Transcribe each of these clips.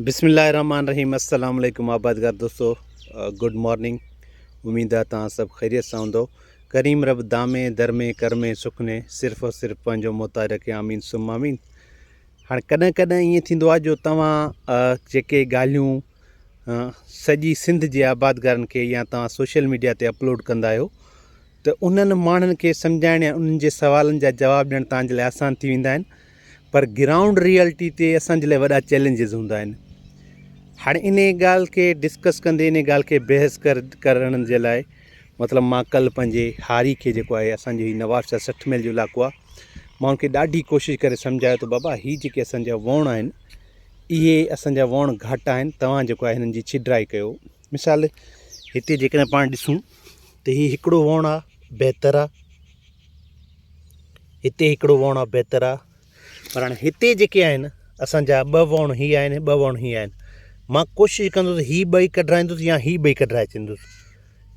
بسم الله الرحمن الرحيم السلام عليڪم آبادگار دوستو گڊ مارننگ اميد آ توهان سڀ خيريت سان هوندو ڪريم رب دامي درمي ڪرمي سکني صرف اور صرف پنهنجو محتاج رکي آمين ثم آمين هاڻي ڪڏهن ڪڏهن ائين ٿيندو آ جو توهان جيڪي ڳالهيون سڄي سنڌ جي آبادگارن کي يا توهان سوشل ميڊيا تي اپلوڊ ڪندا آهيو ته انهن ماڻهن کي سمجهائڻ يا انهن جي سوالن جا جواب ڏيڻ توهان جي لاء آسان ٿي ويندا آهن پر گرائونڊ ريئلٽي تي اسان جي لاء وڏا چئلينجز هوندا آهن هاڻي انهي ڳالهه کي ڊسڪس ڪندي انهي ڳالهه کي بحث ڪرڻ جي لاء مطلب مان ڪل پنهنجي هاري کي جيڪو آهي اسان جو هي نواب شاهه 60 ميل جو علائقو آهي مان ان کي ڏاڍي ڪوشش ڪري سمجهايو ته بابا هي جيڪي اسان جا ووڻ آهن اهي اسان جا ووڻ گهاٽا آهن توهان جيڪو آهي هنن جي ڇڊرائي ڪيو مثال هتي جيڪڏهن پاڻ ڏسون ته هي هڪڙو ووڻ آ بهتر آ هتي هڪڙو ووڻ آ بهتر آ پر هاڻي هتي جيڪي آهن اسان جا ٻه ووڻ هي آهن ٻه ووڻ هي آهن مان ڪوشش ڪندس هي ٻئي ڪڍرائيندس يا هي ٻئي ڪڍرائي ڇڏيندس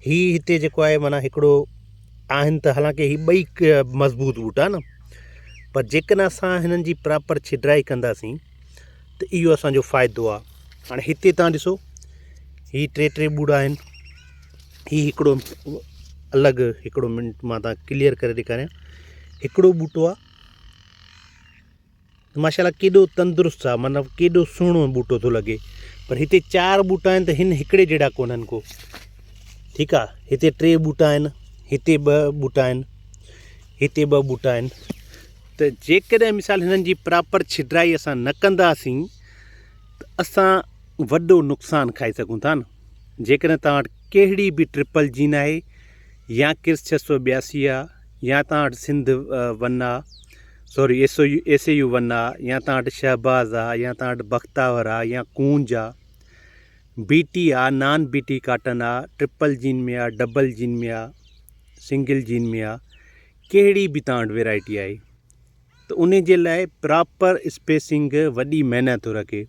هي هتي جيڪو آهي معنيٰ هڪڙو آهن ته حالانڪه هي ٻئي مضبوط ٻوٽا نه پر جيڪڏهن اسان هنن جي پراپر ڇڊرائي ڪنداسين ته اهو اسانجو فائدو آ هاڻي هتي تان ڏسو هي ٽي ٽي ٻوڙا آهن هي هڪڙو الڳ هڪڙو منٽ مان تان ڪليئر ڪري ڏيکاريان هڪڙو ٻوٽو آ ماشاء الله ڪيڏو تندرست آ مطلب ڪيڏو سهڻو ٻوٽو ٿو لڳي پر هتي چار ٻوٽا آهن ته هن هڪڙي جهڙا ڪونهن ڪو ٺيڪ آ هتي ٽي ٻوٽا آهن هتي ٻه ٻوٽا آهن هتي ٻه ٻوٽا آهن ته جيڪڏهن مثال هنن جي پراپر ڇڊرائي اسان نه ڪنداسين ته اسان وڏو نقصان کائي سگهون ٿا نه جيڪڏهن توهان وٽ ڪهڙي به ٽرپل جين آهي يا ڪرس 682 آ يا توهان وٽ سنڌ ون آ sorry S O S A U one آ يا توهان وٽ شهباز آ يا توهان وٽ بختاور آ يا ڪونج آ بي ٽي آ نان بي ٽي ڪاٽن آ ٽرپل جين ۾ آ ڊبل جين ۾ آ سنگل جين ۾ آ ڪهڙي به توهان وٽ ويرائٽي آهي ته ان جي لاء پراپر اسپيسنگ وڏي معنيٰ ٿو رکي.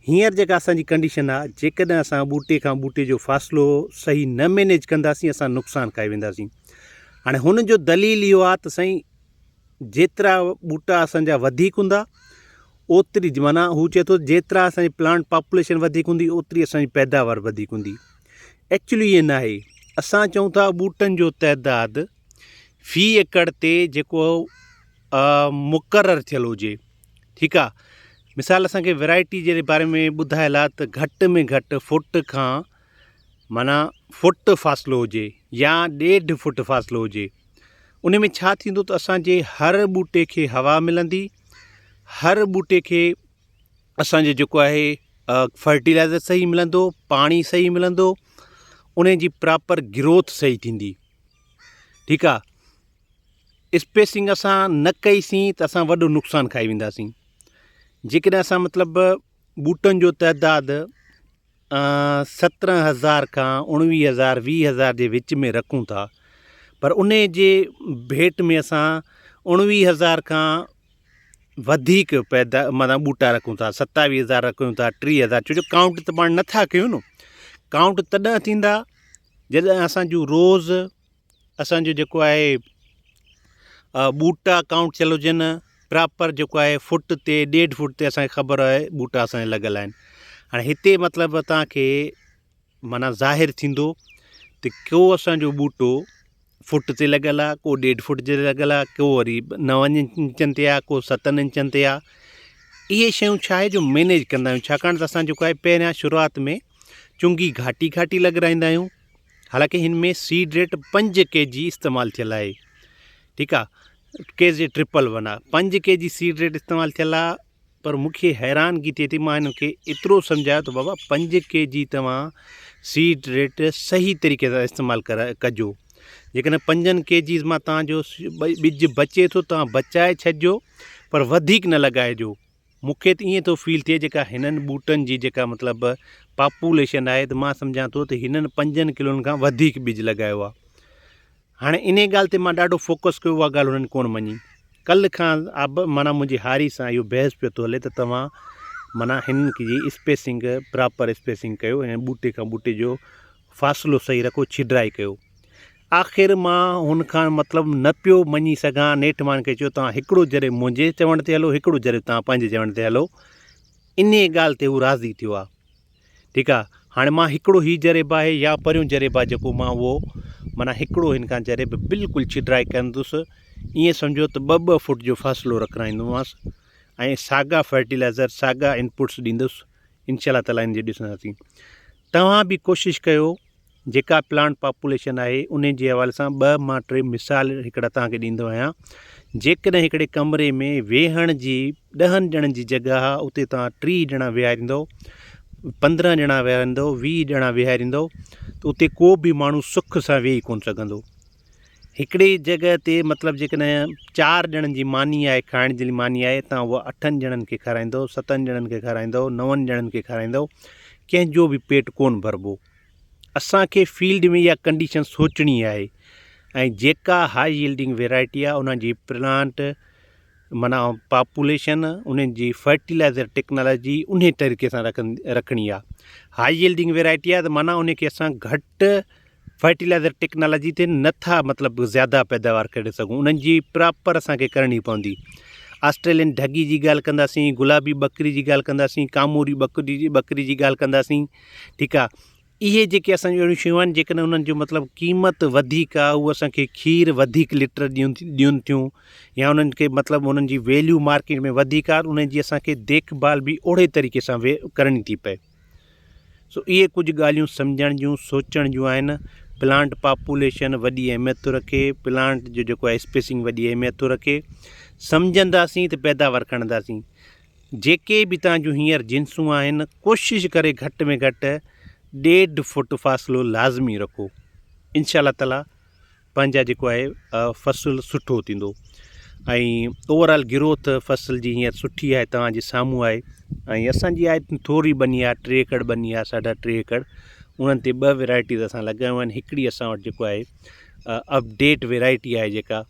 هينئر جيڪا اسان جي ڪنڊيشن آ جيڪڏهن اسان ٻوٽي کان ٻوٽي جو فاصلو صحيح نه مينيج ڪنداسين اسان نقصان کائي وينداسين. هاڻي هن جو دليل اهو آ ته سائين جيترا ٻوٽا اسان جا وڌيڪ هوندا اوتري معنيٰ هو چئي ٿو جيترا اسان جي پلانٽ پاپوليشن وڌيڪ هوندي اوتري اسان جي پيداوار وڌيڪ هوندي. ايڪچولي ائين ناهي. اسان چئون ٿا ٻوٽن جو تعداد في ايڪڙ تي جيڪو مقرر ٿيل هجي ٺيڪ آ مثال اسان کي ورائٽي جي باري ۾ ٻڌايل آ ته گهٽ ۾ گهٽ فوٽ کان معنيٰ فوٽ فاصلو هجي يا ڏيڍ فوٽ فاصلو هجي ان ۾ ڇا ٿيندو ته اسان جي هر ٻوٽي کي هوا ملندي هر ٻوٽي کي اسان جو جيڪو آهي فرٽيلائزر صحيح ملندو پاڻي صحيح ملندو ان جي پراپر گروٿ صحيح ٿيندي ٺيڪ آ اسپيسنگ اسان نه ڪئي سين ته اسان وڏو نقصان کائي وينداسين جيڪڏهن اسان مطلب ٻوٽن جو تعداد سترهن هزار کان اڻويهه هزار ويهه هزار جي وچ ۾ رکون ٿا پر ان جي ڀيٽ ۾ اسان اڻويهه هزار کان وڌيڪ پيدا معنيٰ ٻوٽا رکون ٿا ستاويهه هزار رکون ٿا ٽيهه هزار ڇو جو ڪائونٽ ته پاڻ نٿا ڪيون نه ڪائونٽ تڏهن ٿيندا جڏهن اسان جون روز اسان جو جيڪو آهي ٻوٽا ڪائونٽ ٿيل هجن پراپر جيڪو آهي فٽ تي ڏيڍ فٽ تي اسانکي خبر آهي ٻوٽا اسانجا لڳل آهن هاڻي هتي مطلب توهانکي معنيٰ ظاهر ٿيندو ته ڪو اسانجو ٻوٽو فٽ تي لڳل آهي ڪو ڏيڍ فٽ تي لڳل آهي ڪو وري نون انچن تي آهي ڪو ستن انچن تي آهي اهي شيون ڇا آهي جو مينيج ڪندا آهيون ڇاڪاڻ ته اسان جيڪو آهي پهريان شروعات ۾ چونگي گهاٽي گهاٽي لڳرائيندا آهيون حالانڪه هن ۾ سيڊ ريٽ پنج ڪي جي استعمال ٿيل آهي ٺيڪ آ ڪي جي ٽرپل ون آ پنج ڪي جي سيڊ ريٽ استعمال ٿيل آ پر مونکي حيرانگي ٿئي ٿي مان هن کي ايترو سمجهايو ته بابا پنج ڪي جي توهان سيڊ ريٽ صحيح طريقي سان استعمال ڪر ڪجو جيڪڏهن پنجن ڪي جيز مان توهان جو ٻج بچي ٿو توهان بچائي ڇڏجو پر وڌيڪ نه لڳائجو مون کي ته ائين ٿو فيل ٿئي جيڪا هنن ٻوٽن جي جيڪا مطلب پاپوليشن آهي ته مان سمجهان ٿو ته هنن پنجن ڪلون کان وڌيڪ ٻج لڳايو آهي هاڻي انهي ڳالهه تي مان ڏاڍو فوڪس ڪيو اها ڳالهه هنن ڪونه مڃي ڪلهه کان آب معنيٰ منهنجي هاري سان اهو بحث پيو ٿو هلي ته توهان معنيٰ هنن جي اسپيسنگ پراپر اسپيسنگ ڪيو ۽ ٻوٽي کان ٻوٽي جو فاصلو صحيح رکو ڇڊرائي ڪيو آخر مان هن کان مطلب نه پيو مڃي سگهان، نيٺ مان هن کي چيو توهان هڪڙو جريب منهنجي چوڻ تي هلو، هڪڙو جريب توهان پنهنجي چوڻ تي هلو. انهي ڳالهه تي هو راضي ٿيو آ ٺيڪ آ هاڻي مان هڪڙو هي جريب آهي يا پريون جريب آ جيڪو مان اهو معنيٰ هڪڙو هن کان جريب بلڪل ڇڏرائي ڪندس ائين سمجهو ته ٻه ٻه فوٽ جو فاصلو رکرائيندومانس ۽ ساڳا فرٽيلائزر ساڳا انپوٽس ڏيندس انشاء الله تعالٰي ان جي ڏسنداسين توهان به ڪوشش ڪيو جيڪا پلانٽ پاپوليشن آهي انهي جي حوالي سان ٻه مان ٽي مثال هڪڙا توهان کي ڏيندو آهيان جيڪڏهن هڪڙي ڪمري ۾ ويهڻ جي ڏهن ڄڻن جي جڳهه آهي اتي توهان 30 ڄڻا ويهاريندو 15 ڄڻا ويهاريندو 20 ڄڻا ويهاريندو ته اتي ڪو به ماڻهو سک سان ويهي ڪونه سگهندو هڪڙي جڳهه تي مطلب جيڪڏهن چار ڄڻن جي ماني آهي کائڻ جي ماني آهي تان اها اٺن ڄڻن کي کارائيندو ستن ڄڻن کي کارائيندو نون ڄڻن کي کارائيندو ڪنهن جو به پيٽ ڪون ڀربو اسانکي فيلڊ ۾ اها ڪنڊيشن سوچڻي آهي ۽ جيڪا هائي يلڊنگ ويرائٽي آهي ان جي پلانٽ معنيٰ پاپوليشن انهن جي فرٽيلائزر ٽيڪنالاجي انهي طريقي سان رکن رکڻي آهي هائي يلڊنگ ويرائٽي آهي ته معنيٰ ان کي اسان گهٽ فرٽيلائزر ٽيڪنالاجي تي نٿا مطلب زياده پيداوار ڪري سگهون انهن جي پراپر اسانکي ڪرڻي پوندي آسٽريلين ڍڳي جي ڳالهه ڪنداسين گلابي ٻڪري جي ڳالهه ڪنداسين ڪاموري ٻڪري جي ٻڪري جي ڳالهه ڪنداسين ٺيڪ آهي اهي جيڪي اسان جون اهڙيون شيون آهن جيڪڏهن انهن جو مطلب قيمت وڌيڪ آهي اهو اسان کي کير وڌيڪ ليٽر ڏين ڏين ٿيون يا انهن کي مطلب انهن جي ويليو مارڪيٽ ۾ وڌيڪ آهي انهن جي اسان کي ديک ڀال به اهڙي طريقي سان ڪرڻي ٿي پئي سو اهي ڪجهه ڳالهيون سمجهڻ جون سوچڻ جون آهن پلانٽ پاپوليشن وڏي اهميت ٿو رکي پلانٽ جو جيڪو آهي اسپيسنگ وڏي اهميت ٿو رکي سمجهنداسين ته پيداوار کڻنداسين جيڪي به توهان جون هينئر جنسون آهن ڪوشش ڪري گهٽ ۾ گهٽ ڏيڍ فوٽ فاصلو لازمي رکو انشاء الله تعالي پنهنجا جيڪو آهي فصل سٺو ٿيندو ۽ اوور آل گروٿ فصل جي هينئر سٺي آهي توهان جي سامهون آهي ۽ اسان جي آهي ٿوري ٻني آهي ٽي ايڪڙ ٻني آهي ساڍا ٽي ايڪڙ انهن تي ٻه ويرائٽيز اسان لڳايون آهن هڪڙي اسان وٽ جيڪو آهي اپڊيٽ ويرائٽي آهي جيڪا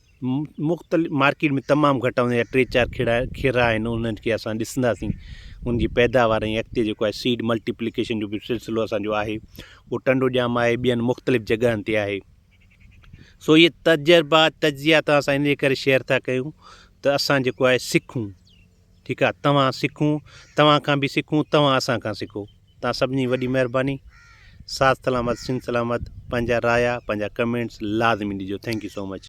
مختلف مارڪيٽ ۾ تمام گهٽ هوندا يا ٽي چار کيڙا کيرا آهن انهن کي اسان ڏسنداسين ان جي پيداوار ۽ اڳتي جيڪو آهي سيڊ ملٽيپليڪيشن جو به سلسلو اسانجو آهي اهو ٽنڊو ڄام آهي ٻين مختلف جڳهن تي آهي سو اهي تجربا تجزيا توهان سان ان جي ڪري شيئر ٿا ڪيون ته اسان جيڪو آهي سکون ٺيڪ آهي توهان سکون توهان کان به سکون توهان اسان کان سکو توهان سڀني جي وڏي مهرباني ساٿ سلامت سنڌ سلامت پنهنجا رايا پنهنجا ڪمينٽس لازمي ڏجو thank you so much.